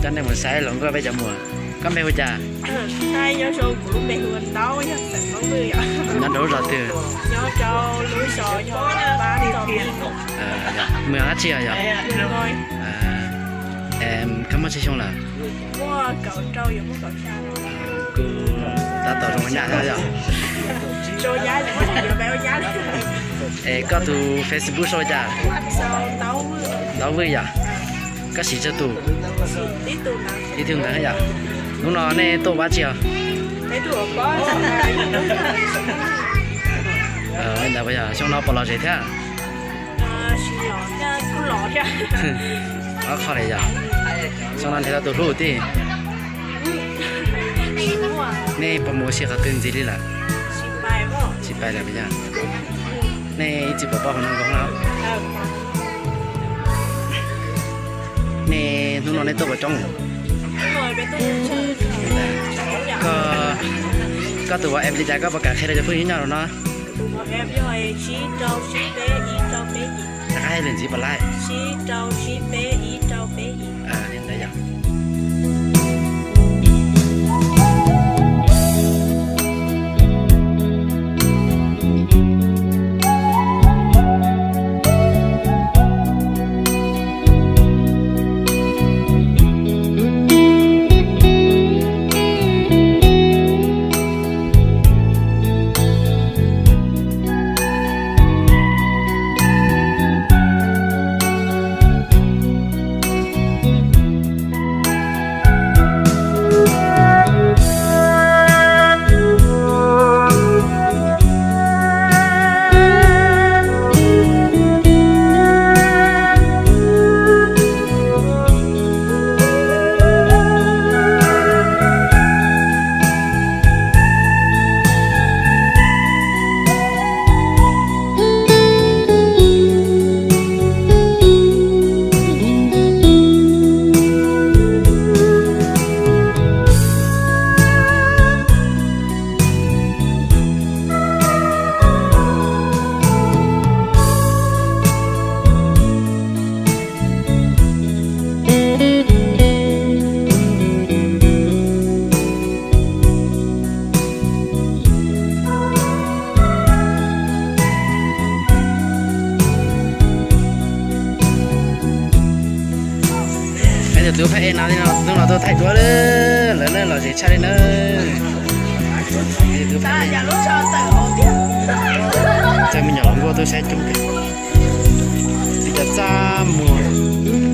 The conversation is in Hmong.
Coj nej mus saib hluas nkauj peb cov muam. Koj npe hu cas? Nyob rau lub zos twg? Mus dab tsi os yog? Koj muaj tsawg xyoo lawm? Kuj tab tom zoo nyab thiab yog? Es koj tus Facebook sau cas? Ntaub Vwj yog? Koj siv tsawg tus? Ib tug ntawd yog? Hnub no nej tuaj ua dab tsi os? Ntawd yog xyoo no puas lom zem thiab? Ob qho li yog? Xyoo no nrhiav tau tus hlub tij? Nej puas mus ua si qhov twg ntxiv li lawm? Tsis pais lawm yog? Nej ib txwm pom pom hauv no nkoos no. Nej hnub no nej tuaj puas coob? Koj tus WhatsApp li cas koj puas kam qhia rau cov phooj ywg nyob rau no? Rov qab hais lus ntxiv puas laij? Li ntawd yog. Peb tus tub phab ej no, hnub no tuaj thaij duab lawm na, lom zem tshaj li na. Txawj me nyuam hluas nkauj tuaj saib coob tiag. Tib co txaj muag.